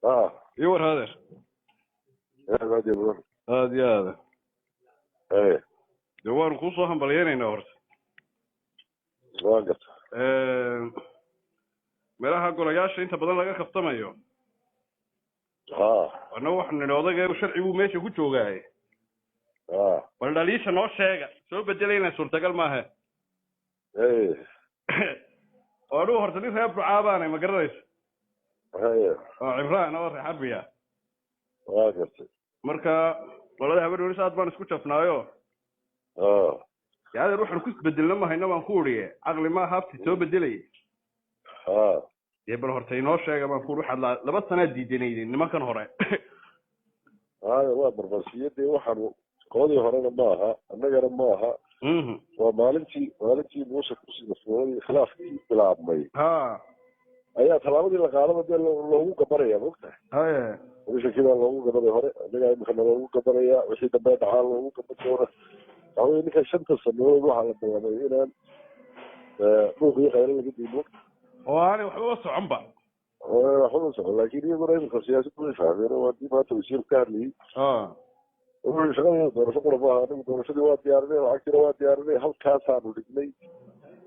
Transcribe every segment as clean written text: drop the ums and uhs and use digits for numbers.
Ah. Ii war, adeer. Aad iyo aad. Aada iyo aada. Eh. Dee waanu kuusoo hambalyaynaynaa horta. Waa garta. Meelaha golayaasha inta badan laga kaftamayo, annagu waxaanu nidhi odayga sharciguu meesha ku joogaaye, bal dhaliisha noo sheega soo bedelayna suurtagal maaha. Oo anugu horta nin reer Burcaa baanay, ma garanaysa? Oo Cibraan oo reer Xarbiya. Waa gartay. Marka qolada Habar Yoonis aad baan isku jafnaayo. Dee adeer, waxaanu ku isbedelna ma hayno baan ku uriye, caqli maaha habti soo bedelaya. Dee bal horta inoo sheega baan ku uri, waxaad 2 sanaa diidanayden nimankan hore. Haya, waa marmarsiyadii. Waxaanu qoladii horena ma aha, annagana ma aha. Waa maalintii Muuse kursiga fuulay, khilaafkii bilaabmay, ayaa tallaabadii la qaadaba dee loogu gabanaya, maogtahay? Komishankii baa loogu gabanaya hore, annagaa imikana loogu gabanaya, wixii dambe dhacaa loogu gaban doona. Waxa weye, ninka 5ta sanadood waxaa la ballamay inaan buuq iyo khaylo laga diin, mogta? Oo aanay waxbaba soconba. Waxba ma socon, laakiin iyaguna imika siyaasaddu way fahmeen. Oo haddii maanta wasiirku ka hadlayay, wuxuu yihi shaqadeeda doorasho qura maaha. Anagu doorashadii waa diyaarinay, lacagtiina waa diyaarinay, halkaasaanu dhignay,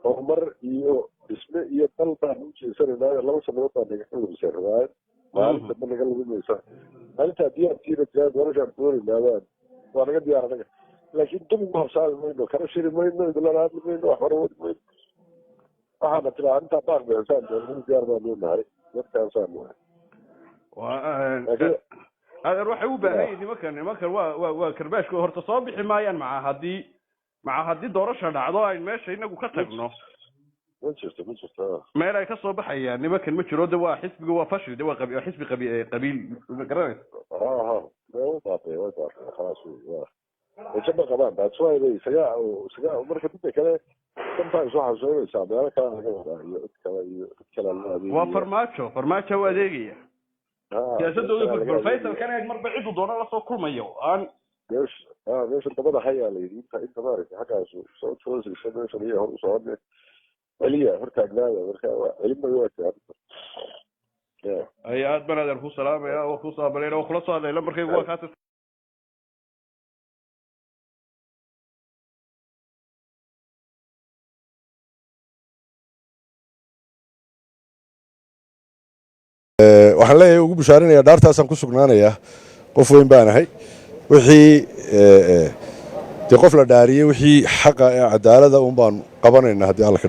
horumar iyo dhisme iyo dal baanu ujeesanaynaa. 2 sanadood baa naga lumisay riwaayad, maalin dambe naga lumimaysa. Maalintaa diyaartiina tiraa doorashaan doonaynaa, waa naga diyaar anaga, laakiin dib ugu habsaami mayno, kana shiri mayno, idilana hadli mayno, waxbana wadi mayno. Waxaana tiraa intaa baaq bixisaan doorashada diyaar baanu nahay, dadkaasaanu nahay. Laakiin Adeer, waxay u baahan yihiin nimankan waa karbaashka horta soo bixi maayaan, maca haddii doorasha dhacdo ayn meesha inagu ka tagno. Ma jirto, ma jirto. Meel ay ka soo baxayaan nimankan ma jiro. De waa xisbiga waa fashil, de waa xisbi qabiil, ma garanaysa? Ha ha, way baabeen, way baabeen, khalaas wey. Waa rajo ma qabaan, that's why bay isaga. Marka midda kale, sometimes waxaa sheegaysaa meelo kale laga wadaa iyo cid kale iyo cid kale loo adeegaya. Waa Farmaajo, Farmaajo u adeegaya. Siyaasadooda. Meel kale laga bal Faysal adeegaya. Kan eeg, marba ciduu doono lasoo kulmayo aan. Meesha dabada hayaa la yidhi, inta maaragtay xaggaasu soo toosaysa, meeshan iyo hor u socone celiya hortaagnaada. Marka waa celin bay u egtahay arrinta. Yeah. Ay, aad baan adeer ku salaamaya oo ku saabalayna oo kula soo hadlayla markaygu waa kaas. Waxaan leeyahay, ugu bushaarinaya, dhaartaasaan ku sugnaanayaa. Qof weyn baan ahay. Wixii dee qof la dhaariyey, wixii xaqa ee cadaalada un baan qabanaynaa haddii Alla ka